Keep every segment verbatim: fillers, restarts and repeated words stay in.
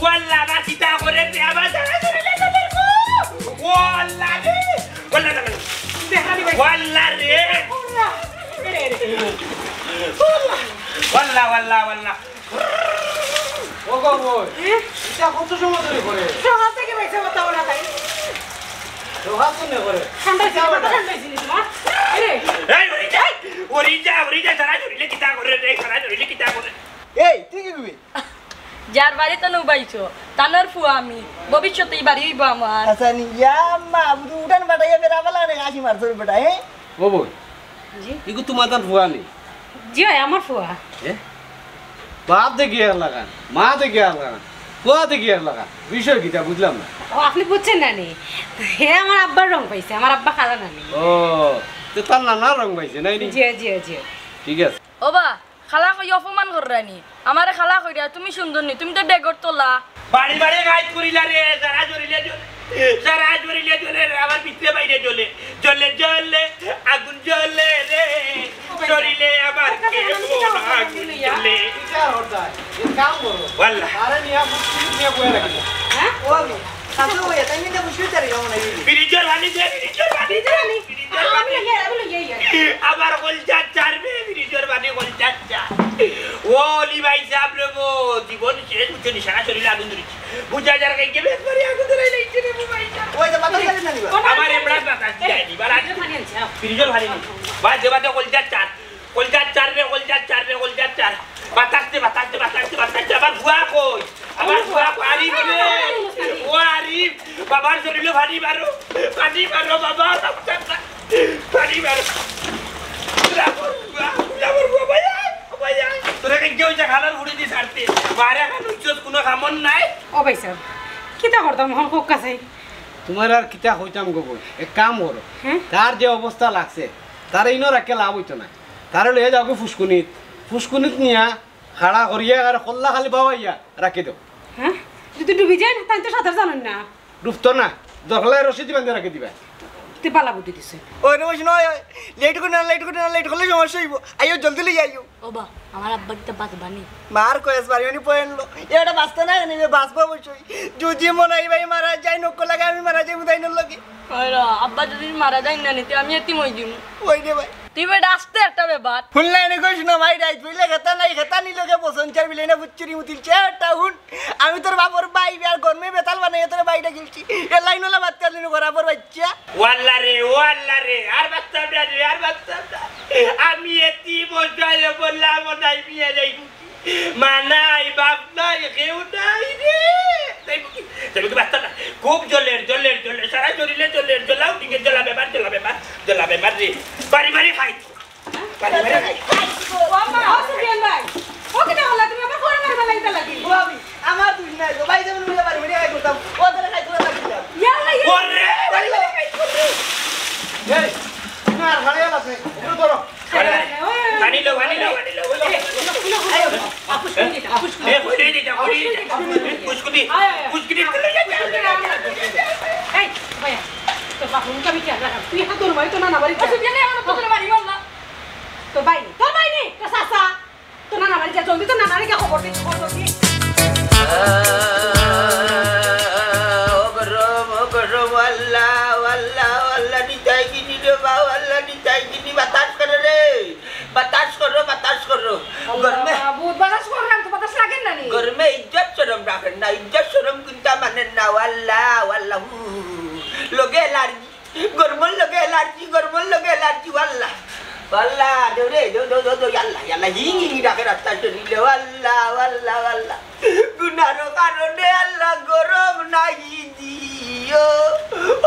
ওয়াল্লা, আমার কিতা করে রে, আমার জানা ধরে রে, রে, রে। ওয়াল্লা রে, ওয়াল্লা রে, ওয়াল্লা রে। ওয়াল্লা, ওয়াল্লা, ওয়াল্লা। ও গো বই, হ্যাঁ? ইটা কত সময় ধরি করে? সকাল থাকি বাইছে কথা বলা তাই। সকাল তো নে করে। ঠান্ডা ছিল, ঠান্ডা ছিল না। আরে, এই, ওরে যা, ওরে যা, সারা শরীরে কিতা করে রে, সারা শরীরে কিতা করে? এই, তুই কি করবি? যার বাড়ি তো নুবাইছো, তানর ফুয়া আমি, ভবিষ্যতে ই বাড়ি অইবো আমার। আচ্ছা, নি, ইয়া মা, বুঝু উঠান বাটাইয়া বেড়া বালা রে, আসি মারছর বেটা, হ্যাঁ? ও বই, জি? ইগু তোমার তান ফুয়া নি? জি অয়, আমার ফুয়া। এ? বাপ দেখি এক লাখান, মা দেখি এক লাখান, ফুয়া দেখি এক লাখান। বিষয় কিতা বুঝলাম না। ও, আপনি বুঝছেন না নি? হে আমার আব্বার রং পাইছে, আমার আব্বা কালা নানি। ও, তো তার নানা রং পাইছে, নাই নি? জি, জি, জি। ঠিক আছে। ও বা, কালা কই অপমান কররায় নি? আমারে কালা কইরা, তুমি সুন্দর নি, তুমি তো ডেগর তলা। বাড়ি বাড়ি গাইড করিলা রে, সারা শরীলে জ্বলে, সারা শরীলে জ্বলে রে, আমার ভিতরে বাইরে জ্বলে, জ্বলে, জ্বলে, আগুন জ্বলে রে, শরীলে আমার কেমন আগুন জ্বলে। বিচার হরতায়, এ কাম করো। ওয়াল্লা। আরে নিয়া বুঝছি, নিয়া বয়ে রাখি। হ্যাঁ? ও আমি, সাথে বয়ে, তাই নিয়ে বুঝতে পারি, কেমন এই? ফ্রিজর পানি দে, ফ্রিজর পানি দে। ফ্রিজর পানি। আমি লইয়া, আমি লইয়া, ইয়া। আমার কলজা চার বে, ফ্রিজর পানি কলজা চার। ও অলি ভাই সাহেব রে গো, জীবন শেষ, বুঝছো নি, সারা শরীরে আগুন ধরেছে। বুঝা যার কাছে বেশ করে আগুন ধরে লাইছে রে গো ভাই সাহেব। ওই যে বাতাস লাগে না নি বা? আমার এবড়া বাতাস যায় নি, বাড়া। ফ্রিজর পানি আনছে, আও। ফ্রিজর পানি নি। বাদ দে, বাদ দে, কলজা চার। কলজা চার রে, কলজা চার রে, কলজা চার। বাতাস দে, বাতাস দে, বাতাস দে, বাতাস দে। আমার ফুয়া কই? আমার ফুয়া কই? আরিফ রে। ও আরিফ, বাবার শরীরে পানি মারো। পানি মারো, বাবা, বাবা, পানি মারো। রাবর ফুয়া, রাবর ফুয়া, ভাই আয়, ভাই আয়। তোরা কে কেউ যে খালার ফুড়ি দি ছাড়তে? মারে খান উচ্চত কোনো কামন নাই। ও ভাই সাহেব, কিতা করতাম এখন কোক কাছে? তোমার আর কিতা কইতাম গো বই? এক কাম করো। হ্যাঁ? তার যে অবস্থা লাগছে, তারে ইনো রাখে লাভ অইতো না। তারে লইয়া যাওগি ফুসকুনিত। ফুসকুনিত নিয়া খাড়া করিয়া আর কল্লা খালি বাওয়াইয়া রাখি দেও। হ্যাঁ? যদি ডুবি যায় না, তাই তো সাঁতার জানেন না। ডুবতো না, দরকার লাগে রশি দি বান্ধি রাখি দিবা। তে বালা বুদ্ধি দিছে। ওই রে, ওই নয়, ওই। লেট করে না, লেট করে না, লেট করলে সমস্যা অইবো। আইও, জলদি লই আইও। ও বা, আমার আব্বা কিতা বাঁচবা নি? মার কয়েস বাড়ি উনি পয়েন্ট লো। এটা বাঁচতে না, এনে বাঁচবো অবশ্যই। যদি মনে হয় ভাই মারা যায়, নক্কর লাগে আমি মারা যাই, উদয় নল লাগে। ওই রে, আব্বা যদি মারা যায় না নিতে, আমি এতিম হই দিমু। ওই রে ভাই। তুই বেটা আস্তে একটা ব্যাপার। হুনলা এনে কইস না ভাই, রাইত হইলে খেতা নাই, খেতা নিল গে বসন চার বিলে না বুচ্চুরি মুতিল চেটা হুন। আমি তোর বাপর ভাই, আর গরমে বেতাল বানাই তোর ভাইটা গিলছি। এ লাইন হলা বাচ্চা দিন করা পর বাচ্চা। ও আল্লাহ রে, ও আল্লাহ রে, আর বাচ্চা না রে, আর বাচ্চা না। আমি এতি বসায় বললাম, নাই বিয়ে যাই। মা নাই, বাপ নাই, কেউ নাই রে। তাই বুকি, তাই বুকি বাচ্চা না। খুব জ্বলের, জ্বলের, জ্বলের, সারা শরীরে জ্বলের, জ্বলাও ঠিক আছে, জ্বলা ব্যাপার, জ্বলা ব্যাপার, জ্বলা ব্যাপার রে। বাড়ি বাড়ি খাই। বাড়ি বাড়ি খাই। ও আম্মা, ও সুফিয়ান ভাই। ও কিতা হলা? তুমি আবার ফোন মারবা লাগি তা লাগি। ও আমি, আমার দুষ নাই গো। ভাই যেমন মিলে বাড়ি বাড়ি খাই করতাম। ও ধরে খাই তোরা লাগি দিলাম। ইয়া আল্লাহ, ইয়া ওরে, আল্লাহ। বাড়ি বাড়ি খাই করতাম। এই, তুমি আর হারিয়ে আছে। একটু ধরো। পানি লো, পানি লো, পানি লো, পানি লো। এ, কই দিতা, কই দিতা, কই দিতা। ফুসকুনি, ফুসকুনি, ফুসকুনি। এই, ভাইয়া, তোর বাপ মুখে আমি খেয়াল রাখাম। তুই এখন তোর বাড়ি তো নানা বাড়ি যা। তোর বাড়ি বল না। তোর বাড়ি, তোর বাড়ি নেই, তোর চাচা। তোর নানা বাড়ি যা, জলদি তোর নানারে গিয়া খবর দে, খবর দে। ও গরম, ও গরম, আল্লাহ, আল্লাহ, আল্লাহ, নিতাই গিনি রে বাবা, আল্লাহ, নিতাই গিনি, বাতাস করো রে, বাতাস করো, বাতাস করো। আল্লাহ, গরমে মাবুদ, বাতাস করলাম তো, বাতাস লাগের না নি? গরমে ইজ্জত শরম রাখের না, ইজ্জত শরম কুন্তা মানের না, ও আল্লাহ, ও আল্লাহ, হু, হু, হু, হু। লগে অ্যালার্জি, গরমর লগে অ্যালার্জি, গরমর লগে অ্যালার্জি, ও আল্লাহ, ও আল্লাহ, দেও রে, দেও, দেও, দেও, দেও, ইয়া আল্লাহ, ইয়া আল্লাহ, হিং হিং রাখে রাস্তা শরীরে, ও আল্লাহ, ও আল্লাহ, ও আল্লাহ। গুনার কারণে আল্লাহ গরম নাই দিও,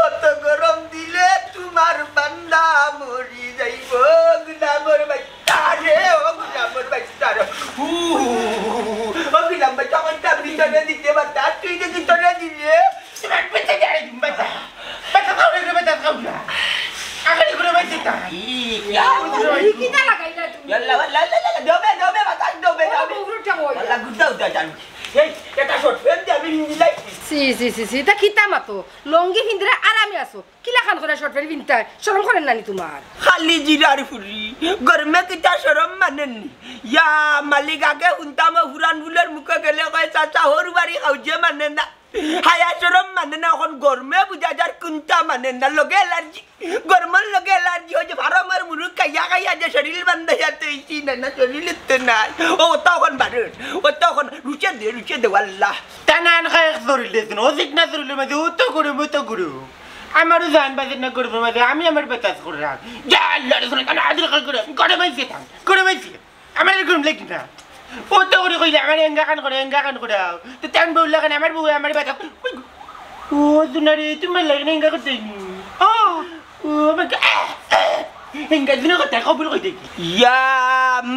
অত গরম দিলে তোমার বান্দা মরি যাইব। গুলামর বাচ্চা রে, ও গুলামর বাচ্চা রে। হু, হু, হু, হু, হু। ও গুলাম বাচ্চা, আমার দাম ভিতরে দিতে পারতা, তুই যে ভিতরে দিলে, তোমার পেটে যাই, বাচ্চা। বাচ্চা খাও রে, বাচ্চা খাও না। আগে করে বাচ্চা তা। ই, ইয়া, ই কিতা লাগাইলা তুমি? ইয়াল্লা, ইয়াল্লা, ইয়াল্লা, ইয়াল্লা, দমে, দমে, বাতাস দমে, ও, দমে। বউরে উঠা বই। ইয়াল্লা, গুদ্দা উদ্দা চালু। এই, এটা শর্ট প্যান্ট দিয়া আমি হিন্দি লাইছি। সি, সি, সি, সি, ইতা কিতা মাতো? লুঙ্গি পিন্দিয়া আরামে আছো। কিলাখান করি শর্ট প্যান্ট পিনতায়? শরম করের না নি তুমার? খালি জিরার ফুরি, গরমে কিতা শরম মানের নি? ইয়া মালিক, আগে হুনতাম অউ পুরান ফুড়ির মুখে গেলে কয়, "চাচা, হউর বাড়ি খাউজে মানে না।" হায়া শরম মানে না, অখন গরমে বুঝা যার কুন্তা মানে না, লগে অ্যালার্জি। গরমর লগে অ্যালার্জি অইছে, ফার্মর মুরগ খাইয়া খাইয়া যে শরীল বান্ধাইয়া থইছি না, না শরীল তো নাই। ও, অতা অখন বারর, অতা অখন রুচে দে, রুচে দে, আল্লাহ। তা না, আন খাই এক শরীল দেখুন, ও ঠিক না শরীলের মাঝে, ও তো গরম, ও তো গরম। আমারও জান বাজে না গরমর মাঝে, আমি আমার বাতাস কররাম। যা আল্লাহ রে, শোনা, আদির খাল করে, গরম আইছে থাম, গরম আইছে। আমার আর গরম লাগে না। ও তো করে কইলে, আমার এঙ্গা খান করে, এঙ্গা খান করে আও। তো তেমন বউ লাগে না, আমার বউ, আমার বাতাস। ও, শোনা রে, তুমার লাগে না, এঙ্গা করতে নি। ও, ও, আমার গা-, এঙ্গা দিনে কথা কবুল কই দেখি। ইয়া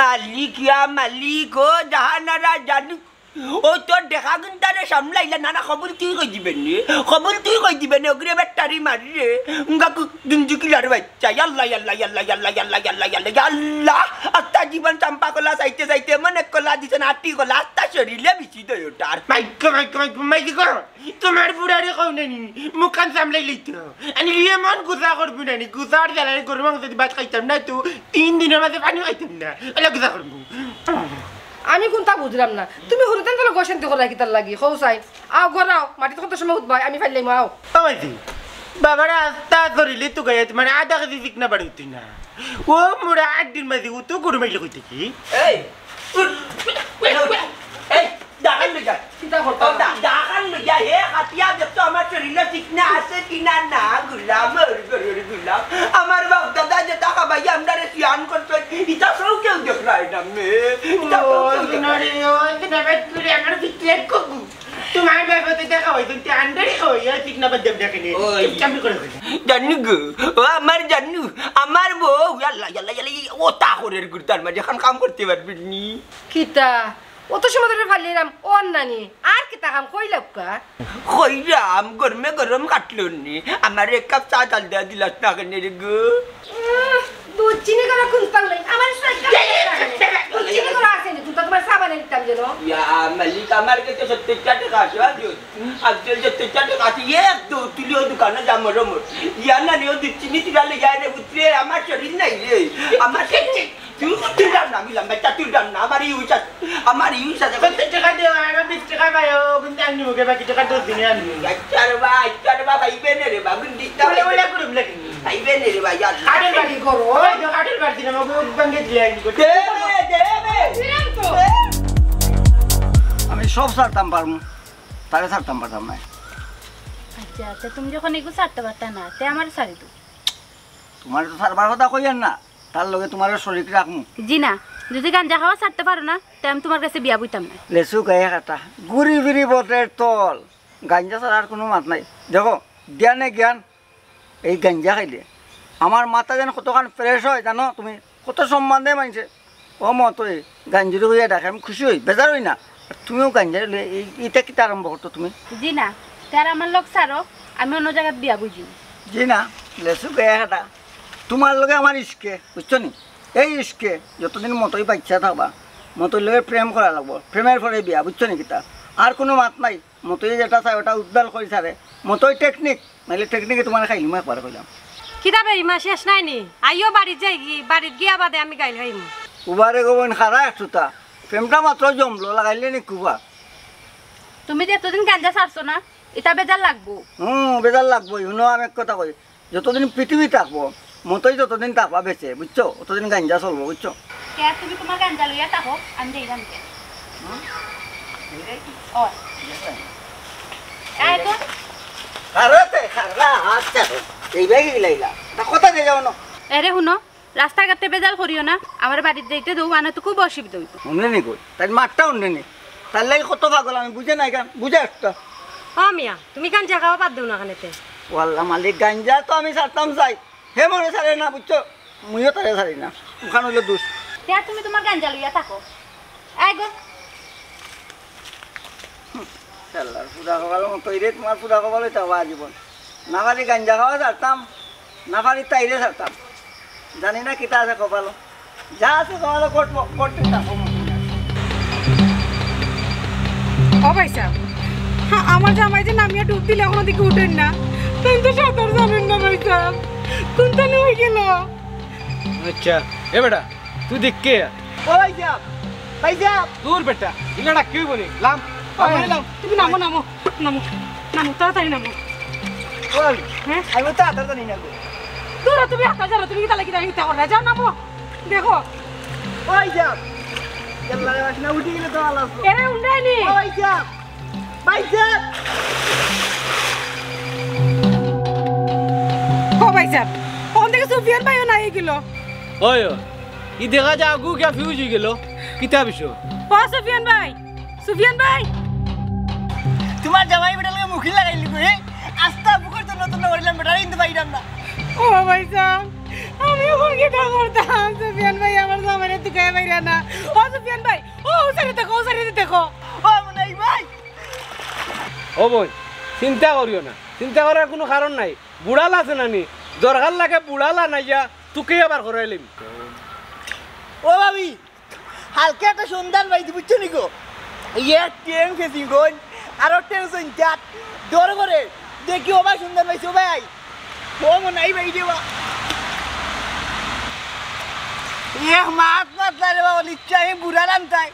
মালিক, ইয়া মালিক, ও জাহানারা জানু। ও তোর দেখা গুন্তারে সামলাইলা না, না, কবুল তুই কই দিবে নি? কবুল তুই কই দিবে নি? ওগরে বেটারি মারি রে। উঙ্গা কু-, গুঞ্জু কিলার বাচ্চা। ইয়াল্লা, ইয়াল্লা, ইয়াল্লা, ইয়াল্লা, ইয়াল্লা, ইয়াল্লা, ইয়াল্লা, ইয়াল্লা। আস্তা জীবন চাম্পা কলা চাইতে চাইতে মনে কলা দিছে না, আটি কলা, আস্তা শরীলে বিচি দই ওটার। মাইকো, মাইকো, মাইকো, মাইকো করো। তুমার বুড়ারে কও না নি, মুখখান সামলাই লইতো। আমি এমন গুছা করবো না নি, গুছার জ্বালায় গরু মাংস দি ভাত খাইতাম না তো, তিন দিনর মাঝে পানি খাইতাম না। এলা গুছা করবো। আমি কুন্তা বুঝরাম না, তুমি হুরুতান তাহলে গোসেন দেখো লাগি তার লাগি, কও চাই। আও ঘর আও, মাটিত কত সময় উঠবায়, আমি ফাইলাইমু, আও। ও মাইজি, বাবারা আস্তা শরীলে তো গায়ে তুমার আধা কেজি চিকনা বাড়ি উঠি না। ও মোরা আট দিন মাঝে ও তো গরু মাইলে কই থাকি। এই, উঠ, এই, এই, দাঁড়ান লইয়া। চিন্তা করতে ও, দা-, দাঁড়ান লইয়া, হে হাতিয়া দেখতো আমার শরীলে চিকনা আছে কি না, না, গুলাম, ওর গরুর গুলাম। আমার বাপ দাদা যেটা খাবাই আমরারে সিয়ান করছে, ইটা সব কেউ দেখলাই না মে। ইটা সব কেউ দেখলাই না। ও, দিনারে, ও, দিনারে, তুই আমার পিছলে কুকু। তুমার বাবা তো দেখা হয়, তুমি আন্ডারি খাওয়াই, আর ঠিক না বাদ দেব দেখে নি। ওই। চুপচাপ করে খাই। জানু গো, ও আমার জানু, আমার বউ, ইয়াল্লা, ইয়াল্লা, ইয়াল্লা, ই-, ও তা করে গুরতার মাঝে এখন কাম করতে পারবি নি। কিতা? অত সময় ধরে ফালিলাম, ও আর নানি, আর কিতা কাম কইলাউক্কা? কইরাম, গরমে গরম কাটলো নি, আমার এক কাপ চা ডাল দেয়া দিলাস না কেনে রে গো? উম, দুধ চিনি করা কুন্তা নাই। আমার সাথে দুধ চিনি করা আছে নি? কুন্তা তুমার চা বানাই দিতাম যেন। ইয়া মালিক, আমার কাছে সত্তর টেকা আছে, আর দুধ। আর যে সত্তর টেকা আছে, এক দৌড় তুলি ও দোকানো যা মরমর। ইয়া না নি, ও দুধ চিনি তুলা লইয়া রে পুত্রে, আমার শরীল নাই রে। আমার শরীল নাই। তুই, তুই ডান না, আমি লম্বা, তুই ডান না, আমার ইউজ আছে। আমার ইউজ আছে। সত্তর টেকা দেও, আর বিশ টেকা পাইও, কিন্তু আমি মুখে বাকি টেকা দশ দিনে আনবো। আচ্ছা রে বা, আচ্ছা রে বা, ভাই বেনে রে বা, গুন্ডি ওলে, ওলে করুম লাগে। ভাই বেনে রে বা, ইয়ার। কাঠের বাড়ি করো। ওই তো কাঠের বাড়ি দিলাম, ওকে ভাঙে দিলে আইন করতে। দে রে, দে রে। দিলাম তো। আমি সব ছাড়তাম পারমু, তারে ছাড়তাম পারতাম না। আচ্ছা, আচ্ছা, তুমি যখন এগু ছাড়তে পারতা না, তে আমার ছাড়ি দেও। তুমারে তো ছাড়বার কথা কইয়ার না, তার লগে তুমারে শরিক রাখমু। জি না, যদি গাঞ্জা খাওয়া ছাড়তে পারো না, তে আমি তুমার কাছে বিয়া বইতাম না। লেচু গায়ে কাটা, ঘুরি ফিরি বটের তল, গাঞ্জা ছাড়া আর কুনু মাত নাই। দেখো, জ্ঞানে জ্ঞান, এই গাঞ্জা খাইলে আমার মাথা যেন কতখান fresh হয় জানো তুমি, কত সম্মান দেয় মানষে। ও মতই, গাঞ্জুরি কইয়া ডাকে, আমি খুশি অই, বেজার অই না। আর তুমিও গাঞ্জা লইয়া এই, ইটা কিতা আরম্ভ করতো তুমি? জি না, তে আর আমার লগ ছাড়ো, আমি অন্য জাগাত বিয়া বুঝি। জি না, লেচু গায়ে কাটা। তুমার লগে আমার ইশকে, বুঝছো নি? এই ইশকে যতদিন মতই বাচ্চা থাকবা, মতইর লগে প্রেম করা লাগবো, প্রেমের পরে বিয়া, বুঝছো নি কিতা? আর কুনু মাত নাই, মতই যেটা চায় ওটা উদ্ধার করি ছাড়ে। মতই technique, নাইলে technique-এ তুমারে খাইলিমু একবারে কইলাম। কিতা বেইমা শেষ নাই নি? আইও বাড়িত যাইগি, বাড়িত গিয়া বাদে আমি গাইল খাইমু। উবারে গো বইন খারা একটুতা, প্রেমটা মাত্র জমলো, লাগাইলে নি কুবা। তুমি যে এতদিন গাঞ্জা ছাড়ছো না, ইটা বেজার লাগবো। হুম, বেজার লাগবোই। হুনো, আমি এক কথা কই, যতদিন পৃথিবী থাকবো, মতই যতদিন থাকবা বেঁচে, বুঝছো? অতদিন গাঞ্জা চলবো, বুঝছো? কে, তুমি তুমার গাঞ্জা লইয়া থাকো, আমি যাইরাম কে। হুম? ও। আয় তো। খারা তে, খারা, আচ্ছা। এই ব্যাগে গিলাইলা। তা কথা দিয়ে যাও না। এরে হুনো, রাস্তাঘাটে বেজাল করিও না, আমার বাড়িত যাইতে দেও, মানে তো খুব অসুবিধা অইবো। হুনে নি কই? তাই মাতটা হুনে নি? তার লাগি কত পাগল আমি, বুঝে নাই কেন? বুঝে একটা। ও মিয়া, তুমি গাঞ্জা খাওয়া বাদ দেও না কেনে তে? ওয়াল্লা মালিক, গাঞ্জা তো আমি ছাড়তাম চাই, হে মরে ছাড়ে না, বুঝছো? মুইও তারে ছাড়ি না, ওখান অইলো দুষ। তে তুমি তুমার গাঞ্জা লইয়া থাকো। আয় গো। শালার ফুরা কপাল মতো রে, তুমার ফুরা কপাল অইতা আজীবন। না পারি গাঞ্জা খাওয়া ছাড়তাম, না পারি তাইরে ছাড়তাম। জানি না কিতা আছে কপালো। যা আছে কপালো ঘটবো, ঘটতে থাকো। ও ভাইসাব, হ্যাঁ, আমার জামাই যে নামিয়া ডুব দিলে অখনো দেখি উঠইন না। তাইন তো সাঁতার জানইন না ভাইসাব। কুনতা নিয়া অইগেলো? আচ্ছা, এ বেটা, তুই দেখ কে? ও ভাইসাব, ভাইসাব। দূর বেটা, ইলা ডাকি অইবো নি? লাম, লাম, লাম। তুমি নামো, নামো, নামো, নামো, তাড়াতাড়ি নামো। ওই, হ্যাঁ? আমি তো সাঁতার জানি না গো। দূর, তুমি সাঁতার জানো, তুমি কিতা লাগি জানি, কিতা করো না? যাও, নামো। দেখো। ওই যাও। ইয়াল্লা রে, বাসনা উঠি গেলে তো আলাদা। এরে, উন্ডাইনি। ওই যাও। ভাইসাব। ও ভাইসাব, অন দেখি সুফিয়ান ভাইও নাই গেলো। ওই, ওই, ই দেখা যায় আগু গিয়া ফিউজ অইগেলো। কিতা বিষয়? ও সুফিয়ান ভাই, সুফিয়ান ভাই। তুমার জামাই বেটার লগে মুখি লাগাইলি গো, হে? আস্তা বুকুর তো নতুন করিলাম বেটা, কিন্তু পাইলাম না। ও ভাইসাব, আমি অখন কিতা করতাম? সুফিয়ান ভাই আমার জামাইরে তুকাইয়া পাইরা না। ও সুফিয়ান ভাই, ও সাইডে দেখো, ও সাইডে দেখো। ও মনাই ভাই। ও বইন, চিন্তা করিও না, চিন্তা করার কুনু কারণ নাই। বুড়াল আছে না নি? দরকার লাগে বুড়াল আনাইয়া তুকাইয়া বার করাইলিমু। ও ভাবি, হালকা একটা সন্ধান পাইছি, বুঝছো নি গো? এক ঠেং ফেসি গইন, আরো ঠেং সইন্তাত। ডর করে। দেখি ও ভাই সন্ধান পাইছি, ও ভাই। ও মনাই ভাই রে বা। এক মাত মাতলা রে বাবা, লিচ্ছা আমি বুড়াল আনতাই।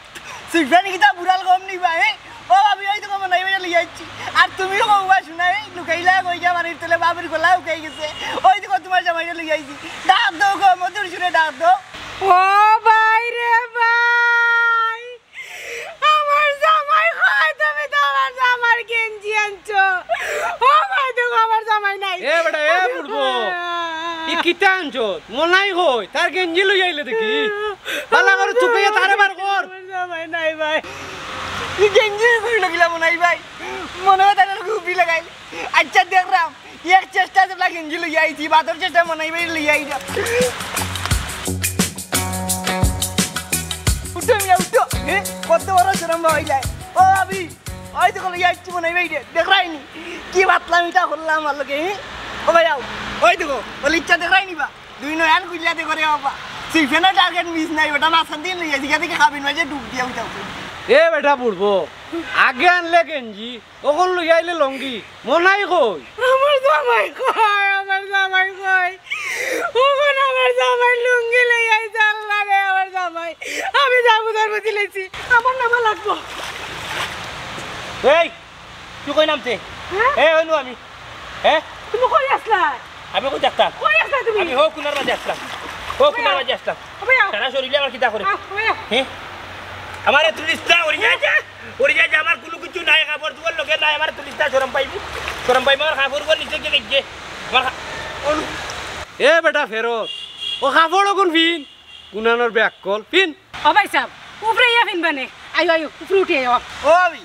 সুফিয়ান কিতা বুড়াল কম নি বা, হে? ও ভাবি, ওই দেখো মনাই ভাইরে লইয়া আইছি। আর তুমিও কও বা শুনাই, লুকাইলা কই গিয়া বাড়ির তলে, ভাবির গলা হুকাই গেছে। ওই দেখো তুমার জামাইরে লইয়া আইছি। ডাক দেও গো, মধুর সুরে ডাক দেও। ও ভাই রে ভাই, আমার জামাই কই? তুমি তো আমার জামাইর গেঞ্জি আনছো। ও ভাই, দেখো আমার জামাই নাই। এ বেটা, এ বুড়বো, ই কিতা আনছো? মনাই কই? তার গেঞ্জি লইয়া আইলে দেখি। ভালা করে তুকাইয়া তারে বার কর। আমার জামাই নাই ভাই। ই গেঞ্জি কই লাগিলা মনাই ভাই? মনে হয় তার লগে উবি লাগাইল। আচ্ছা, দেখরাম। এক চেষ্টা যেবলা গেঞ্জি লইয়া আইছি, বাদর চেষ্টা মনাই ভাইরে লইয়া আইছি। উঠো মিয়া, উঠো। হে, কত বড় শরম পাইলায়। ও ভাবি, ওই দেখো লইয়া আইছি মনাই ভাইরে, দেখরায়নি? কি বাতলামিটা করলা আমার লগে, হে? ও ভাই, আও। ওই দেখো, ও লিচ্ছা দেখরায়নি বা? দুই নয়ন খুলিয়া দেখো রে বাবা। সুফিয়ানর target miss নাই, বেটা মাঝখান দিয়া লইয়া আইছি, গিয়া দেখি খাবির মাঝে ডুব দিয়া উঠাও। এ বেটা বুড়বো, আগে আনলে গেঞ্জি, অখন লইয়া আইলে লুঙ্গি, মনাই কই? আমার জামাই কই? আমার জামাই কই? অখন আমার জামাই লুঙ্গি লইয়া আইছে, আল্লাহ রে, আমার জামাই। আমি যা বুঝার বুঝি লাইছি, আমার নামা লাগবো। এই, তুই কই নামতে? হ্যাঁ? এ, অইনু আমি। হ্যাঁ? তুমি কই আছলা? আমি কই থাকতাম? কই আছলা তুমি? আমি হউ কুনার মাঝে আছলাম। হউ কুনার মাঝে আছলাম। ও ভাইয়া। সারা শরীলে আমার কিতা করে? আহ, ও ভাইয়া। হ্যাঁ? আমারে তুলিস না, ওরে যা, যা। ওরে যা, যা, আমার কুনু কিচ্ছু নাই, কাপড় চোপড় লগে নাই, আমারে তুলিস না, শরম পাইবি। শরম পাইবি, আমার কাপড় উপর নিচে গিয়ে দেখবে। আমার কা-, এ বেটা ফেরত, ও কাপড় অখন ফিন, গুনানোর ব্যাগ কল, ফিন। ও ভাইসাব, উপরে ইয়া ফিনবানে। আইও, আইও, উপরে উঠি আইও। ও ভাই,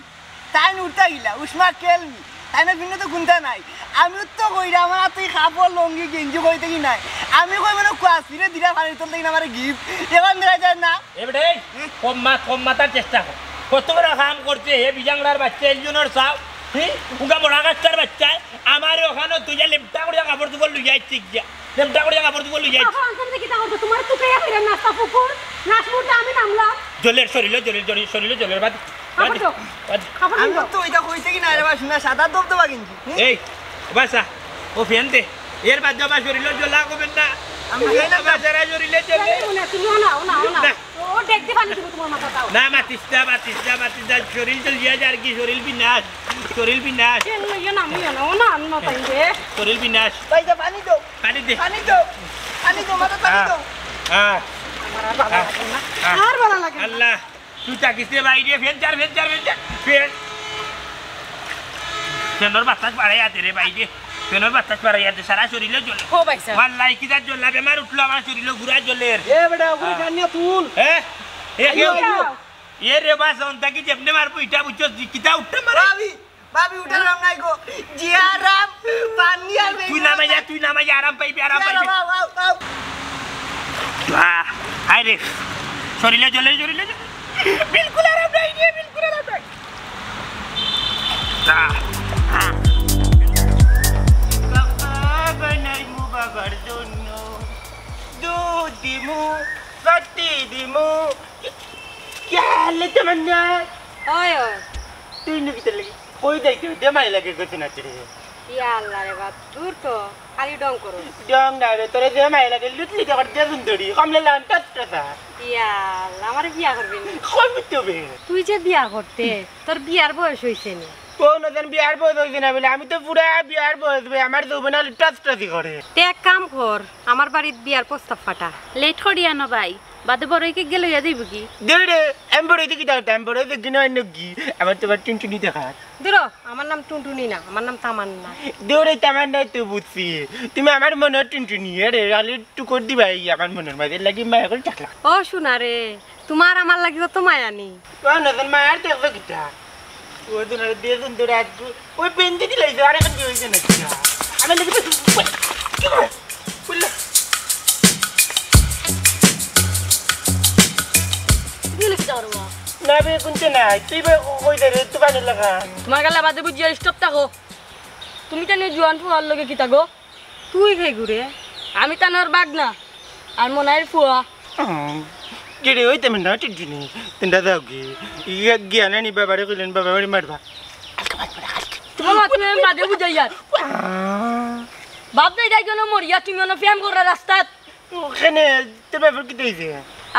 তাইন উঠতা গিলা, উষ্মা কেলমি। তাইন ফিনলে তো কুন্তা নাই। আমি তো কইরা, আমার তুই কাপড়, লুঙ্গি, গেঞ্জি কই থাকি নাই। আমি কই মানে কুয়াশিরে দিরা পানির তল থাকি আমারে gift। এখন দেখা যায় না। এ বেটা, এই, হুম? কম মাত, কম মাতার চেষ্টা কর। কত বড় কাম করছে, হে বিজাংলার বাচ্চা, এলিয়নর সাও, হুম? উগা বড় গাছটার বাচ্চায়, আমারে অখানো তুই যে লেমটা করিয়া কাপড় চোপড় লইয়া আইছিস গিয়া। লেমটা করিয়া কাপড় চোপড় লইয়া আইছিস। কাপড় আনতে কিতা করতো? তোমার তো কেয়া কইরা নাস্তা ফুকুর। লাস্ট মুহূর্তে আমি নামলাম। জলের শরীরে, জলের, জলের, শরীরে জলের বাদ। কাপড় বাদ, দাও। বাদ। কাপড় আমি দাও। তো এটা কইতে কি না রে বা, শুনা সাদা দবদবা গেঞ্জি। হুম? এই, বাসা, ও ফ্যান দে। এর বাদে আমার শরীরে জ্বলা কমের না। আমি জানি না। আমার সারা শরীরে জ্বলে। জানি না, তুমি না, না, না। না। ও, ডেক দি পানি দিব তোমার মাথা দাও। না, মাতিস না, মাতিস না, মাতিস না। শরীর জ্বলিয়া যার কি, শরীর বিনাশ। শরীর বিনাশ। কেন লইয়া না, আমি না, ও না, আমি মাথায় দে। শরীর বিনাশ। ভাই, যা পানি দাও। পানি দে। পানি দাও। পানি দাও, মাথা পানি হ্যাঁ। দাও। হ্যাঁ। আমার আর ভালো লাগে না। হ্যাঁ। আর ভালো লাগে না। আল্লাহ। তুই থাকিস রে বাইরে, ফ্যান চার, ফ্যান চার, ফ্যান চার, ফ্যান। ফ্যানর বাতাস বাড়াই আতে রে বাইরে, ফ্যানর বাতাস বাড়াই আতে, সারা শরীরে জ্বলে। ও ভাই সাহেব। মাল্লাই কিতা জ্বলা, বেমার উঠলো আমার শরীরে, ঘুরা জ্বলের। এ বেটা, ওগুলো হ্যাঁ। কানিয়া তুল। হ্যাঁ? এ আইও, কেউ? আইও। এ রে বাস, অন থাকি যেমনে মারবো, ইটা বুঝছো, কিতা উঠতে মারে। ভাবি, ভাবি, উঠার আরাম নাই গো। যে আরাম, পানি আর তুই নামাই যা, তুই নামাই যা, আরাম পাইবি, আরাম পাইবি। আও, আও, আও। আহ, হায় রে, শরীরে জ্বলে, শরীরে জ্বলে। বিলকুল আরাম নাই রে, বিলকুল আরাম নাই। আহ, আহ। বাবা বানাইমু বাবার জন্য, দুধ দিমু, রুটি দিমু। কি, কি হালে তামান্না? ওই, ওই। তুই নু কিতার লাগি? কই যাইতে দে মাই লাগে গেছে না রে। ইয়া আল্লাহ রে বাপ, দূর তো, খালি ঢং করো। ঢং না রে, তোরে দে মাই লাগে, লুটলি তো দে সুন্দরী, কমলে লাগান টট্টসা। ইয়া আল্লাহ, আমারে বিয়া করবি না? করবি তো বে। তুই যে বিয়া করতে, তোর বিয়ার বয়স হইছে নি? কোন ওজন বিয়ার বয়স হইছে না বলে? আমি তো পুরা বিয়ার বয়স বে, আমার যৌবন আলো টসটসি করে। তে এক কাম কর, আমার বাড়িত বিয়ার প্রস্তাব ফাটা। লেট করিয়া না ভাই, বাদে বড় হইকে গেলে ইয়া দিব কি? দে রে, আমি বড় হইতে কি দাও, আমি বড় হইতে কিনা অন্য কি? আমার তোমার টুনটুনি দেখা। দূরো, আমার নাম টুনটুনি না, আমার নাম তামান্না। দূরে তামান্না তো বুঝছি, তুমি আমার মনে টুনটুনি, আরে আলে টুকর দিবা এই আমার মনের মাঝে লাগি মায়া করে থাকলাম। ও সোনা রে, তোমার আমার লাগি কত মায়া নি। ও নতুন মায়ার দেখবে কিতা? ও দুনারে দিয়ে দিন ধরে আজকে ওই পেন দিয়ে দিলাই, আর এখন কি হয়েছে না কিতা? আমি লাগি তো, কি করে? বললে? দিলে কিতা করবো? না বে, কুনতে নাই। তুই বে কই দে রে, তুই বানিয়ে লাগা। তোমার গালে বাদে বুঝিয়া স্টপ থাকো। তুমি তানে জুয়ান ফুয়ার লগে কিতা গো? তুই কে গুরে? আমি তানর বাগনা, আর মনাইর ফুয়া। হুম, কিরে ওই তেমন না, ঠিক দিনি। তিনটা দাও কি? ইয়া গিয়া নানি বাবারে কইলেন, বাবা মারি মারবা। তোমার মাত তুমি আমি বাদে বুঝাই আর। আহ, বাপ নাই তাই কেন মরিয়া তুমি অন্য প্রেম করার রাস্তাত? ওখানে তোর বাবার কি হইছে?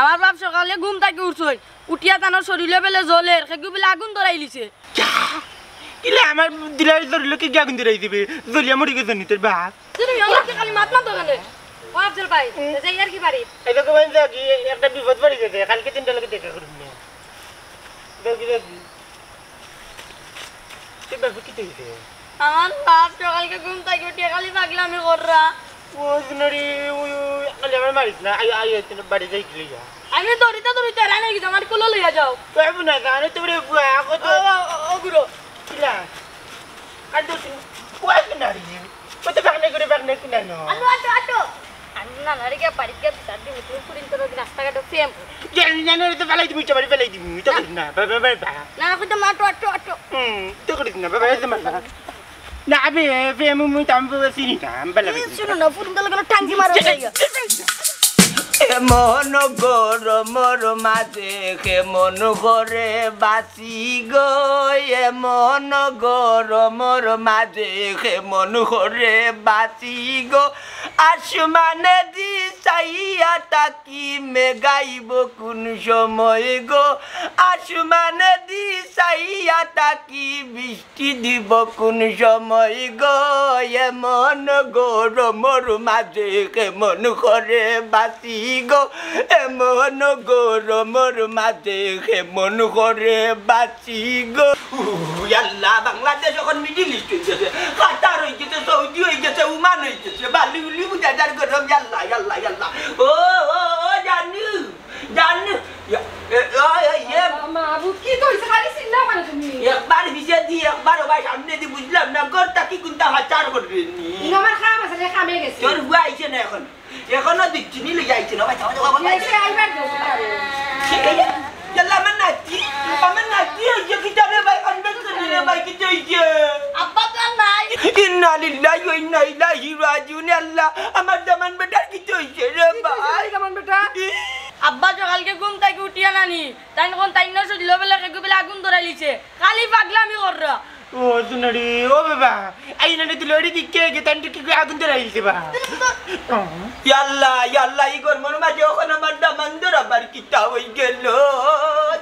আমার বাপ সকালে ঘুম থাকি উঠছই, উঠিয়া তানর শরীরে বেলে জ্বলের, খেগু বেলে আগুন ধরাইলিছে। ইয়া! ইলে আমার দিলাই ধরলো কি আগুন ধরাই দিবে? জ্বলিয়া মরি গেছে নি তোর বাপ? তুমি আমার কি খালি মাত মাতো কেনে? ও আফজল ভাই, হুম। এই যে ইয়ার কি বাড়ি? এই দেখো ভাই, দেখি, একটা বিপদ পড়ে গেছে, কালকে তিনটা লোকে দেখা করুন না। দেখি, দেখি। তোর বাপ কি হইছে? আমার বাপ সকালকে ঘুম থাকি উঠিয়া খালি পাগলামি কররা। ও সুনারি, ওই, ওই, খালি আমার মারিস না, আই, আই, আই, তুই বাড়ি যাই গেলি যা। আমি দৌড়িতে দৌড়িতে রান হয়ে গেছি, আমার কুলো লইয়া যাও। তো আমি না জানো, তোমরা বুয়া, কত ও, ও, ও, ও, গুরু। কিলা? কান্দো তুমি, ও সুনারি, কত বাগনে করে বাগনে কিনা নো? আটো, আটো, আটো। আমি না নারে গিয়া বাড়িত গিয়া বিচার দিমু, তুমি পুরিন তোর রাস্তাঘাটে প্রেম। জানি না, না, তো ফালাই দিমু, ইচ্ছা বাড়ি ফালাই দিমু, তো করিস না, বা, বা, বা, বা। না, না, কইতে মা, আটো, আটো, আটো। হুম, তো করিস না, বাবা, এসে মার না। না, আবে, এ, ফে, মু, মু, তাম, ফে, চিনি না, আমি বেলা এই বেশি শুনো না। না, ফুরুন দলে গেল টাঙ্গি মারা যায়। এমন গরমর মাঝে কেমন করে বাঁচি গো, এমন গরমর মাঝে কেমন করে বাঁচি গো, আসমানে দি চাইয়া তাকি মেঘাইব কোন সময় গো, আসমানে দি চাইয়া তাকি বৃষ্টি কি দিব কোন সময় গো, এমন গরমর মাঝে কেমন করে বাঁচি গো, এমন গরমর মাঝে কেমন করে বাঁচি গো। উ, আল্লাহ, বাংলাদেশ এখন মিডিল ইস্ট হয়ে গেছে, কাতার হয়ে গেছে, সৌদি হয়ে গেছে, ওমান হয়ে গেছে, বালি উলি বুঝা যার গরম, আল্লাহ, আল্লাহ, আল্লাহ। ও, ও, ও, জানু। জান, ইয়া, এ, এ, এ, ইয়ে। মা, মা, আবু, কি কইছে? খালি চিল্লাও কেনে তুমি? একবার পিছে দি, একবার ও ভাই সামনে দি, বুঝলাম না, ঘর থাকি কোনটা হাচার করবে নি? ইনো আমার কাম আছে, আমি কামে গেছি। তোর বুয়া আইছে না এখন? এখনো দিচ্ছি, নি লইয়া আইছে না, ভাই, যাও, যাও, ভাই। এসে আইবার দে, আরে। ঠিক আছে? ইয়াল্লা, আমার নাতি, আমার নাতি, ওই যে কিতা রে ভাই, কান্দে কেনে রে ভাই, কিতা হইছে? আব্বা তো আর নাই। ইন্না লিল্লাহি ওয়া ইন্না ইলাইহি রাজিউন, আল্লাহ, আমার দামান বেটার কিতা হইছে রে ভাই? দামান বেটা? আব্বা সকালকে ঘুম থাকি উঠিয়া নানি, তাই এখন তাই না শরীর বেলা কেগু বেলা আগুন ধরাইলিছে, খালি পাগলামি কররা। ও সুনারি, ও বাবা, আই না তুই লড়ি দিকে গে, তাই কি আগুন ধরাইলিছে বা? ইয়াল্লা, ইয়াল্লা, ই গরমর মাঝে এখন আমার দামান ধরাবার কিতা হই গেল,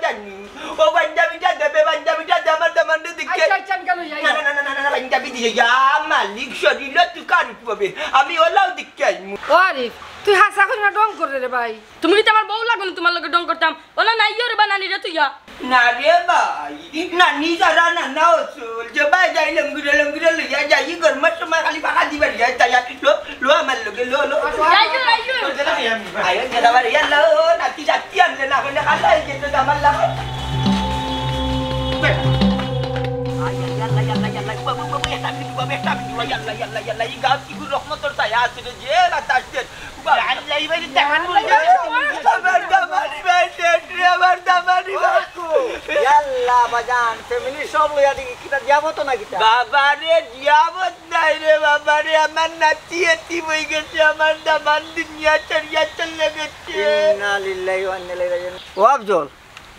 জানি। ও পাঞ্জাবিটা দেবে, পাঞ্জাবিটা দে, আমার দামানরে দিকে। আচ্ছা, আচ্ছা, আমি কেন যাই? না, না, না, পাঞ্জাবি দিয়ে যা, মালিক শরীর তুই কার উঠবে? আমি ওলাও দিকে আইমু। ও আরিফ, তুই হাসা করে না ঢং করে রে ভাই। তুমি কি আমার বউ লাগো না তোমার লগে ঢং করতাম? ওলা নাই রে বা নানি রে তুই যা। না রে ভাই, নানি যারা নানা অসল, যে ভাই যাই লঙ্গুরে লঙ্গুরে লইয়া যাই, গরমের সময় খালি বাঁকা দিবার যায়, তাই আর লো, লো আমার লগে, লো, লো। আইও, আইও। আইও, দাদা বাড়ি, ইয়াল্লা, ও, নাতি জাতি আনলে না, হলে খালা হয়ে যেত, আমার লাগা। আই, আই, ইয়াল্লা, ইয়াল্লা, ইয়াল্লা, বাবু, বাবু, একটা মিনিট, বাবু, একটা মিনিট, ইয়াল্লা, ইয়াল্লা, ইয়াল্লা, এই গাছ কি গুলো রহমতর ছায়া আছে রে, যে বাতাস দের। আল্লাহ, এবার দামান বলবে। আমার দামানি ভাই, রে, আমার দামানি ভাই। ইয়াল্লা, বাজান, ফ্যামিলি সব লইয়া দেখি, কিতা দিয়াবো তো না কিতা? বাবা রে, দিয়াবো নাই রে বাবা রে, আমার নাতি এতিম হই গেছে, আমার দামান দুনিয়া ছাড়িয়া চলে গেছে। ইন্না লিল্লাহি ওয়া ইন্না ইলাইহি রাজিউন। ও আফজল,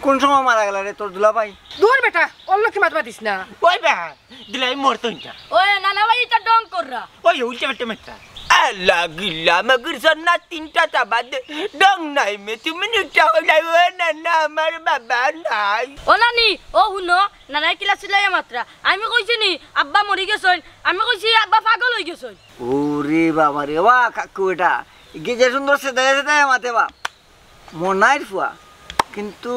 কোন সময় মারা গেলা রে তোর দুলাভাই? দূর বেটা, অর লগে মাত মাতিস না। ওই বেটা, দুলাভাই মরতো না। ওই নানা ভাই, ইটা ঢং কররা। ওই উল্টা পাল্টা মাতরা। আল্লাহ গিল্লা মগর সন্না তিনটা চাবা দে। ঢং নাই মে, তুমি নিটা হইলাই, ও না না, আমার বাবা নাই। ও নানি, ও হুনো, নানায় কিলা চিল্লাইয়া মাতরা। আমি কইছি নি, আব্বা মরি গেছইন। আমি কইছি, আব্বা পাগল অই গেছইন। ওরে বাবা রে, ওয়া কাকু বেটা, ইগে যে সুন্দর সেদাইয়া সেদাইয়া মাতে বা। মনাইর ফুয়া, কিন্তু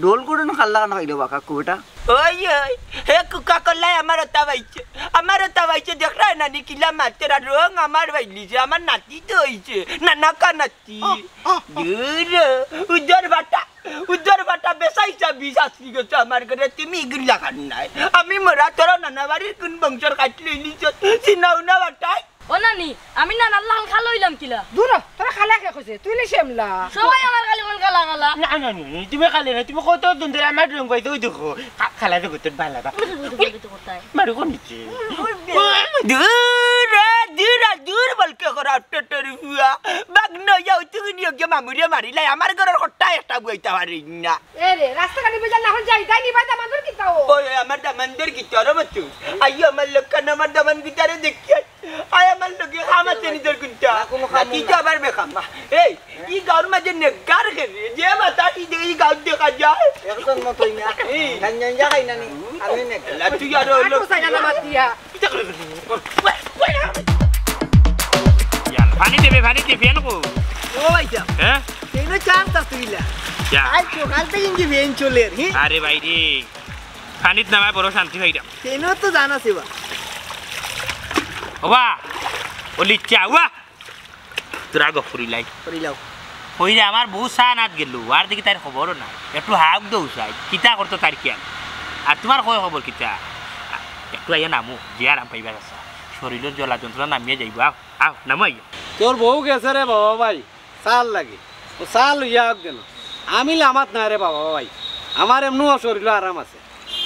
ঢোল কুটন খাল্লা কান খাইলো বা কাকু বেটা। ওই, ওই, হে কুকা কল্লাই আমার ওটা বাইছে, আমার ওটা বাইছে, দেখরায় না নি কিলা মাতের আর রং আমার বাইলিছে, আমার নাতি তো অইছে, নানা কা নাতি। ও, ও, ও। দূর, উজর বাটা, উজর বাটা বেসাইছা বিষ আসি গেছে আমার ঘরে, তুমি ইগুলা খান নাই। আমি মরা তোরা নানা বাড়ির কোন বংশর কাটলে ইলিছ, চিনাও না বাটাই। ও নানি, আমি নানার লাখান খালা অইলাম কিলা? দূর হ, তোরে খালা কে কইছে? তুই নি শ্যামলা। সবাই আমার খালি কোন খালা খালা। না, না, না, না, তুমি খালা না, তুমি কত দিন ধরে আমার রং পাইছো, ওই দেখো, খা-, খালা দেখো তোর বালা বা। মারু কোন নিচে? দূর, দূর, দূর বলকে করা, টেটের ফুয়া। বাগ নইয়া উঠে নিয়ে গিয়ে মামুরে মারিলাই, আমার ঘরর কট্টা একটা বুয়াইতা পারি না। এ রে, রাস্তাঘাটে বুঝা না হন যাই, তাই নি ভাই দামান্দর কিতা ও? ওই, ওই, আমার দামান্দর কিতা রে বাচ্চু? আইও আমার লগে খান, আমার দামান কিতারে দেখিয়া। আয় আমার লগে খাম আছে নিজর কুনটা। না, কোনো খাম না। তুই তো আবার বেখাম। এই, ই গাউর মাঝে নেককার খেলে, যে বাতাসি দে ই গাউর দেখা যায়। একজন মতই না। এই। গাঞ্জা উঞ্জা খাই না নি? আমি নেককার। লা, তুই আরো আর হলো। তো চাই না না মাতিয়া। কিতা করে দিলি? ওই, ওই, ওই। ইয়ার, পানি দেবে, পানি দে, ফ্যান কো? ও ভাই সাহেব। হ্যাঁ? কেন চান্স আছে তুইলা? যা। আজ সকাল থেকে ইঞ্জি ভেন চলের, হি? আরে ভাই রে, পানিত নামায় বড় শান্তি পাইরাম। কেন তো জানা সেবা। ওবা, ও লিচ্চা, ওবা। তোরা গফুরি লাই। করিলাও। কইরে আমার বউ চা আনাত গেল, আর দেখি তার খবরও নাই। একটু হাউক দৌ চাই, কিতা করতো তার খেয়াল। আর তোমার কয় খবর কিতা? একটু আইয়া নামো, যে আরাম পাইবার আছে। শরীরের জ্বলা যন্ত্রণা নামিয়া যাইব, আও, আও, নামো আইয়া। তোর বউ গেছে রে বাবা ভাই, চাল লাগে। ও চাল লইয়া আউক যেন। আমি লামাত নাই রে বাবা ভাই। আমার এমনও শরীরও আরাম আছে।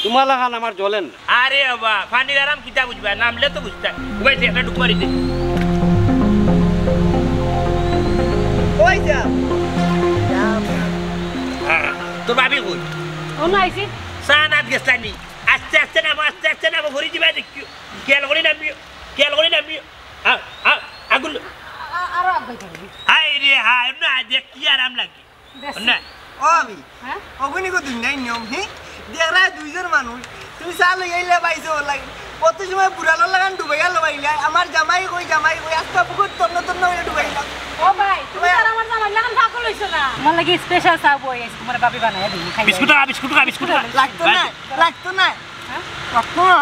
তোমার লাখান আমার জ্বলের না। আরে বাবা, পানির আরাম কিতা বুঝবা? নামলে তো বুঝতা। উবাই দে, একটা ডুব মারি দে। ওই যা। হ্যাঁ, তোর ভাবি কই? ও না আইছি। চা আনাত গেছলা নি? আস্তে আস্তে নামো, আস্তে আস্তে নামো, ঘুরি দিবা দেখিও। খেয়াল করি নামিও, খেয়াল করি নামিও। আ, আ, আগুন। আ-, আ-, আরো আগুন করবি। হায় রে হায়, না দেখ কি আরাম লাগে। বেশ। না। ও আমি। হ্যাঁ? অগুনি কো দুনিয়ার নিয়ম, হি? দেখরায় দুইজন মানুষ, তুমি চা লই আইলা বাইছে ওর লাগি। কত সময় বুড়ালোর লাখান ডুবাইয়া লবাইলা, আমার জামাই কই, জামাই কই, আস্তা পুকুর তন্ন তন্ন অইয়া ডুবাইলা। ও ভাই, তুমি ওই তো আর আমার জামাইর লাখান পাগল অইছো না। আমার লাগি স্পেশাল চা বই আইছে, তোমার ভাবি বানাইয়া দিবি, খাইবা। বিস্কুট খা, বিস্কুট খা, বিস্কুট খা। লাগতো না, লাগতো না। হ্যাঁ? লাগতো না।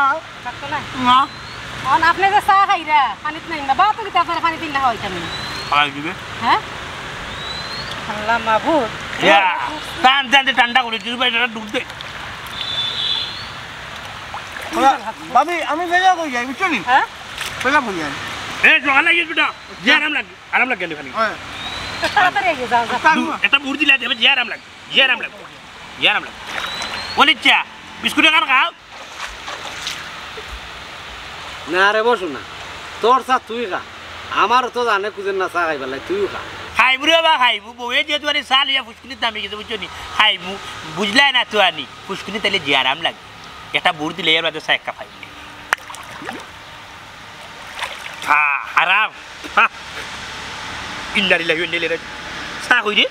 লাগতো না? না। অন আপনি যে চা খাইরা, পানিত নাই না, বা তো কিতা আপনার পানিত না খাওয়াইতাম না। খাওয়াই দিবে। হ্যাঁ? আল্লাহ মাবুদ। ইয়া, টান, টান, টান, ঠান্ডা করে দিবি, ভাই, এটা ডুব দে। ওরা, ভাবি, আমি বেলা কই যাই, বুঝছো নি? হ্যাঁ? বেলা কই যাই। এ, জোয়ান লাগে, বেটা। যে আরাম লাগে, আরাম লাগে, এখানে। হ্যাঁ। তাড়াতাড়ি এগিয়ে যাও, যাও। তাড়াতাড়ি। দু-, একটা বুড় দিলে দেবে, যে আরাম লাগে, যে আরাম লাগে, যে আরাম লাগে। বলি, চা, বিস্কুট এখান খাও। না রে বসু না, তোর চা তুই খা, আমারও তো জানে কুজের না চা খাইবার লাগে, তুইও খা। খাইবু রে বা খাইবু, বউয়ে যে দুয়ারে চা লইয়া ফুসকুনিত নামি গেছে, বুঝছো নি? খাইবু, বুঝলাই না তো আনি, ফুসকুনিত তাইলে যে আরাম লাগে, একটা বুড় দিলে এর বাদে চা এক কাপ খাইবু। হা, আরাম। হা। ইন্না লিল্লাহি ওয়া ইন্না ইলাইহি রাজিউন। চা কই রে?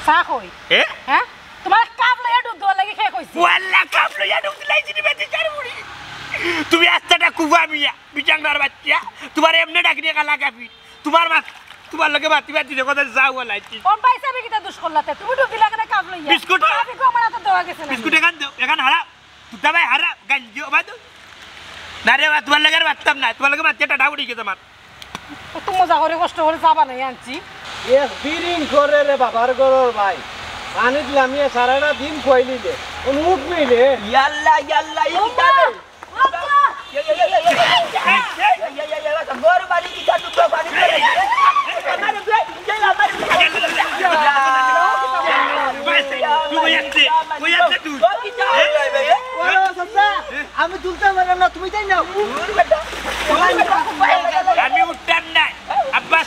চা কই? এ? হ্যাঁ? তোমার কাপ লইয়া ডুব দেওয়ার লাগি কে কইছে? ওয়াল্লা কাপ লইয়া ডুব দিলাইছি রে বেটি কার বুড়ি। তুমি আস্তাটা কুবা মিয়া, বিচাংরার বাচ্চা। তোমার এমনে ডাকি দিয়ে কালা কাপি। তোমার মা, তোমার লগে মাতি মাতি রে কথা যাও লাইছি। ও ভাই সাহেব, কিতা দুষ করলাতে? তুমি ডুব দিলা কেন কাপ লইয়া? বিস্কুট। কাপ ইগু আমার হাতে দেওয়া গেছে না। বিস্কুট এখান দেও, এখান হারা। তুই দাবাই হারা, গাঞ্জি, ও বাদু। না রে বা, তোমার লগে আর মাততাম না। তোমার লগে মাতিয়া টাটা উঠি গেছে আমার। কত মজা করে কষ্ট করে চা বানাই আনছি। এক বিরিং করে রে বাবার ঘরর ভাই। পানিত লামিয়ে সারাটা দিন খুয়াইলি রে। কোন উঠ নেই রে। ইয়াল্লা, ইয়াল্লা, ই ও কিতা রে? মা! ও মা! ইয়া, ইয়া, ইয়া, ইয়া, ইয়া। এই, এই। ইয়া, ইয়া, ইয়া, ইয়া, ঘর বাড়ি কিতা দুটো বাড়ি করে। আমার বে, এই আমার বে। তুই কই যাচ্ছে? কই যাচ্ছে তুই? ও কিতা? ও চাচা, আমি তুলতে পারলাম না, তুমি তাই নাও। আমি উঠতাম না। আব্বাস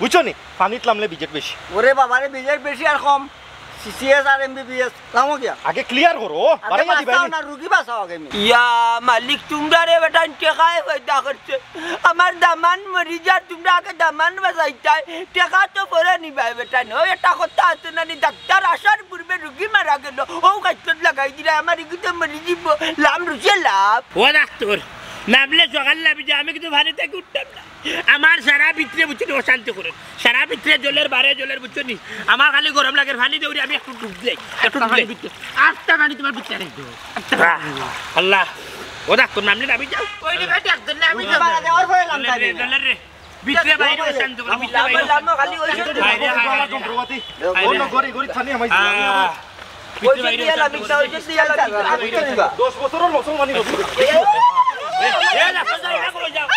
বুঝছো নি? পানিত লামলে বিজেট বেশি। ওরে বাবা রে, বিজেট বেশি আর কম। সিসিএস আর এমবিবিএস, লামো গিয়া। আগে ক্লিয়ার করো, আগে বাড়াইয়া দিবাই বাঁচাও নি? না, রুগী বাঁচাও আগে মি। ইয়া মালিক, তুমরারে বেটাইন টেকায় পয়দা করছে। আমার দামান মরি যার, তুমরা আগে দামান বাঁচাইতায়, টেকা তো পরে নিবায় বেটাইন। ওই একটা কথা আছে না নি, ডাক্তার আসার পূর্বে রুগী মারা গেল, ও গাছত লাগাই দিলা, আমার ইগু তো মরি যিবো, লাম রুচে লাভ। ও ডাক্তার, নামলে সকাল লাভি যে আমি কিন্তু ভারি থাকি উঠতাম না। আমার সারা ভিতরে বুঝছো নি অশান্তি করে, সারা ভিতরে জ্বলের বারে জ্বলের বুঝছো নি। আমার খালি গরম লাগে, পানি দেউরি আমি একটু ডুব দেই, একটু ডুব দেই। আস্তা পানি তোমার ভিতরে রাখো। আহ, আল্লাহ, ও ডাক্তার নামলে নামি যাও। ওই রে বেটা, একজন নামি যাও। বাড়া দেওয়ার ভয়ে লাম জ্বলের রে, থাকে না। জ্বলের রে। ভিতরে বাইরে অশান্তি করে, ভিতরে বাইরে লাম, লাম, খালি ওই যে হায় রে, হায় রে। যন্ত্রপাতি। হায় রে। অন্য ঘরে ঘরে থানি হামাইছি। আহ। ওই যে দিয়া লামিতা, ওই যে দিয়া লামিতা। দশ বছরের মুসলমানি হচ্ছে। এ, এ, এ, যাও, যাও, যাও, যাও।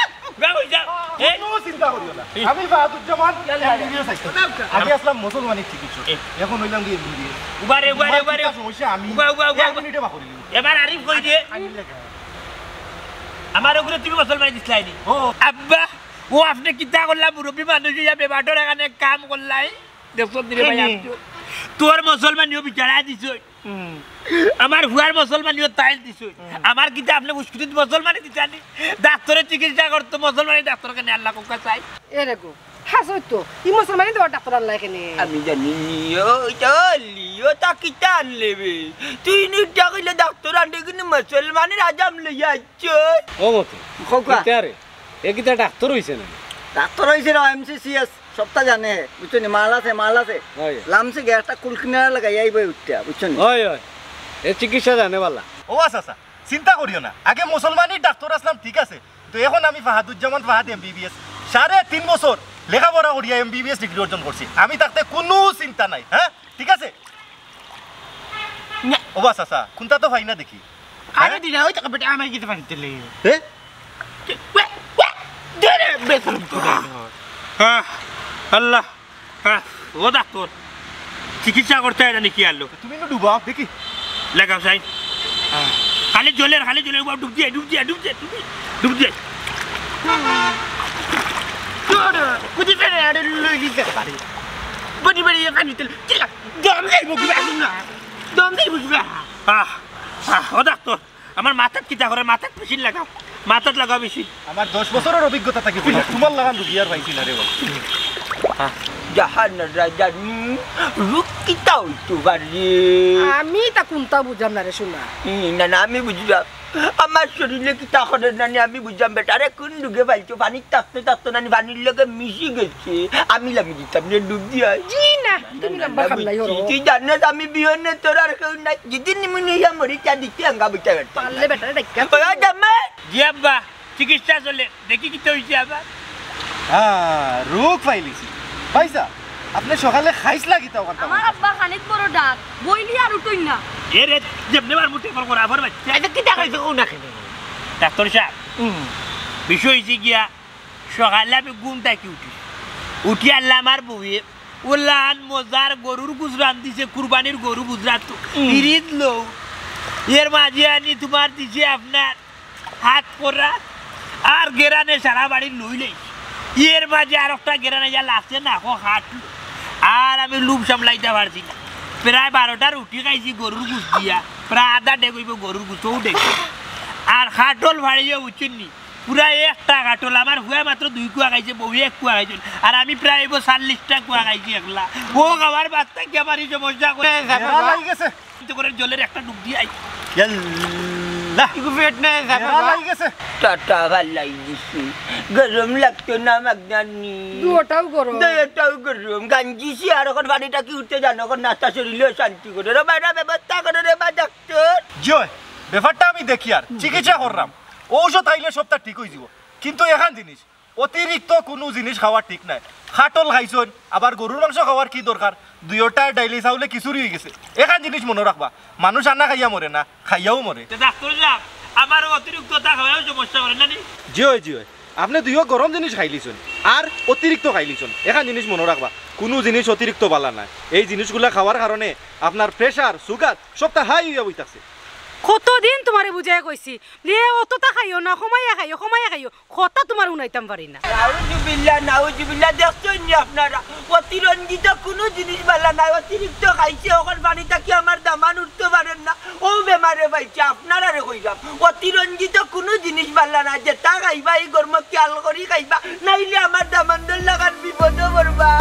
যাও, যাও। এ? কোনো চিন্তা করিও না। আমি ফাহাদুজ্জামান, এমবিবিএস আছি। আগে আসলাম মুসলমানি চিকিৎসক। এ। এখন হইলাম গিয়ে এমবিবিএস। উবারে, উবারে, তোমার উবারে। কিতা সমস্যা আমি উবা, উবা, উবা, এক উবা। মিনিটে বার করি দিই। এবার আরিফ কই দিয়ে? আমি লেখা। আমার ওগুলো তুমি মুসলমানি দিছলাইনি। ও। আব্বা, ও আপনি কিতা করলা? মুরব্বী মানুষ ইয়া বেবাটর এখানে কাম করলাই। দেখছো নি রে ভাই, এই নে। আমি তো, তোর মুসলমানিও বিচারা দিছই। হুম। আমার ফুয়ার মুসলমানিও তাইল দিছই। হুম। আমার কিতা আপনি উস্কুটিত মুসলমানি দিতানি? ডাক্তারে চিকিৎসা করতো মুসলমানি ডাক্তার কেনে আল্লাহ কোকা চাই? এ রে গো, হাসো তো, ই মুসলমানি দেওয়ার ডাক্তার আনলাই কেনে? আমি জানি নিও, ইটা লিও তা কিতা আনলে বে? তুই নিটা কইলে ডাক্তার আনতে কিন্তু মুসলমানের আজাম লইয়া আইছই। ও মতে, খোকা। কিতা রে? এ কিতা ডাক্তার হইছে না? ডাক্তার হইছে রে, এমসিসিএস। সবটা জানে হে, বুঝছো নি? মাল আছে, মাল আছে। হয়। লামছে গিয়া একটা কুলকিনারা লাগাই আইবো উঠটা, বুঝছো নি? হয়, হয়। এ চিকিৎসা জানে বালা। ও আচ্ছা, আচ্ছা, চিন্তা করিও না। আগে মুসলমানির ডাক্তার আসলাম, ঠিক আছে, তো এখন আমি ফাহাদুজ্জামান ফাহাদ এমবিবিএস, সাড়ে তিন বছর লেখাপড়া করিয়া এমবিবিএস ডিগ্রি অর্জন করছি। আমি থাকতে কোনো চিন্তা নাই, হ্যাঁ, ঠিক আছে? না। ও বা চাচা, কোনটা তো পাই না দেখি। আরে হ্যাঁ? দিলা, ওই তো বেটা আমার গেছে পানি দিলে। এ? ওয়া, ওয়া, দে রে, বেতন। আহ, আল্লাহ, আহ, ও ডাক্তার, চিকিৎসা করতে হয় না নাকি আলো? তুমি না ডুবাও, দেখি। লাগাও সাইন। আহ। খালি জ্বলের, খালি জ্বলের, ডুব দিয়ে, ডুব দিয়ে, ডুব দিয়ে, ডুব দিয়ে, ডুব দিয়ে। দে রে, বুঝি ফেলে, আরে লই দিতে পারি। বডি বডি পানি দিলে, কিলা, দম যাইব কিবা, না। দম যাইব কিবা। আহ, আহ, ও ডাক্তার, আমার মাথাত কিতা করে, মাথাত মেশিন লাগাও, মাথাত লাগাও মেশিন। আমার দশ বছরের অভিজ্ঞতা থাকি বুঝা, তোমার লাগান রুগী আর পাইছি না রে বাবা। জাহান রাজানি, রোগ কিতা হইতো পারে? আমি তা কোনটা বুঝলাম না রে সোনা। ই, না, না, আমি বুঝলাম। আমার শরীরে কিতা করে নানি আমি বুঝলাম বেটা। আরে কোন রোগে পাইছো? পানির থাকতে থাকতে নানি পানির লগে মিশি গেছে। আমি লামি দিতাম রে ডুব দিয়া। জি না, তুমি না, লম্বা না, খান নাই বুঝছি। হরো। তুই জানো আমি বিহনে তোর আর কেউ নাই। যদি নিমুনি ইয়া মরি চা দিতে আঙ্গা বুঝতে পারতাম পারলে না। বেটা, এটা কেন? ওই জামাই। জি আব্বা, চিকিৎসা চলে। দেখি কিতা হইছে আবার। হ্যাঁ, রোগ পাইলিছি। পাইছা? আপনি সকালে খাইছলা কিতা ওখান আমার আব্বা খানিত বড় ডাক, বইলি আর উঠইন না। এ রে, যেমনে বার মুঠে কল করা, আবার বাচ্চা। এটা কিতা খাইছো কোন না খেলে? ডাক্তার সাহেব, হুম। বিষয় হইছে গিয়া, সকালে আমি ঘুম থাকি উঠি। উঠি আল্লাহ আমার বউয়ে, ওলান মজার গরুর গুস রান্ধিছে, কুরবানির গরু বুঝলা তো। হুম। ফিরিত লও। এর মাঝে আনি তোমার দিছে আপনার হাত করা আর গেরানে সারা বাড়ি লইলেই। এর মাঝে আর একটা গেরানে যা লাগছে না, হো হাঁটলো। আর আমি লুম সামলাইতে পারছি না। প্রায় বারোটা রুটি খাইছি গরুর গুস দিয়া, প্রায় আধা ডেগ হইব গরুর গুস, ও ডেগ। আর খাটল ফাড়িয়ে উঠছেন নি, পুরা একটা খাটল। আমার ফুয়া মাত্র দুই কুয়া খাইছে, বউয়ে এক কুয়া খাইছে। আর আমি প্রায় হইব চল্লিশটা কুয়া খাইছি একলা। ও খাওয়ার বাদ থাকি আমার এই সমস্যা করে। গেরা লাগি গেছে। তো করে জলের একটা ডুব দিয়ে আই। ইয়াল্লা। ইগু পেট নাই, যাবে এরা বা। লাগি গেছে। টাটা ভালাই দিছি। গরম লাগতো না মাগনানি। দুটাও গরম। দুটাও গরম। গাঞ্জিছি আর এখন পানিটা কি উঠতে জানো, এখন নাস্তা শরীরে শান্তি করে। রে বাইরে ব্যবস্থা করে রে বা ডাক্তার। জি অয়, ব্যাপারটা আমি দেখি আর চিকিৎসা করলাম। ঔষধ খাইলে সবটা ঠিক হয়ে যাব। কিন্তু এখান জিনিস, অতিরিক্ত কোনো জিনিস খাওয়া ঠিক নাই। খাটল খাইছইন, আবার গরুর মাংস খাওয়ার কি দরকার? দুইওটায় ডাইলে চাউলে খিচুড়ি হয়ে গেছে। এখান জিনিস মনে রাখবা, মানুষ আনা খাইয়া মরে না, খাইয়াও মরে। তে ডাক্তার সাহেব, আমারও অতিরিক্ত তা খাওয়াও সমস্যা করে না নি? জি অয়, জি অয়। আপনি দুইও গরম জিনিস খাইলিছইন, আর অতিরিক্ত খাইলিছইন। এখান জিনিস মনে রাখবা, কোনো জিনিস অতিরিক্ত বালা নাই। এই জিনিসগুলা খাওয়ার কারণে আপনার প্রেশার, সুগার সবটা হাই হইয়া বই থাকছে। কতদিন তুমারে বুঝাইয়া কইছি, লে অততা খাইও না, কমাইয়া খাইও, কমাইয়া খাইও, কথা তুমার হুনাইতাম পারি না। নাউজুবিল্লাহ, নাউজুবিল্লাহ, দেখছইন নি আপনারা? অতিরঞ্জিত কুনু জিনিস বালা নায়, অতিরিক্ত খাইছে, অখন পানি থাকি আমার দামান উঠতো পারের না, অউ বেমারে পাইছে, আপনারারে কইরাম, অতিরঞ্জিত কুনু জিনিস বালা নায়, যেতা খাইবা ই গরমো খিয়াল করি খাইবা, নাইলে আমার দামান্দর লাখান বিপদো পড়বা।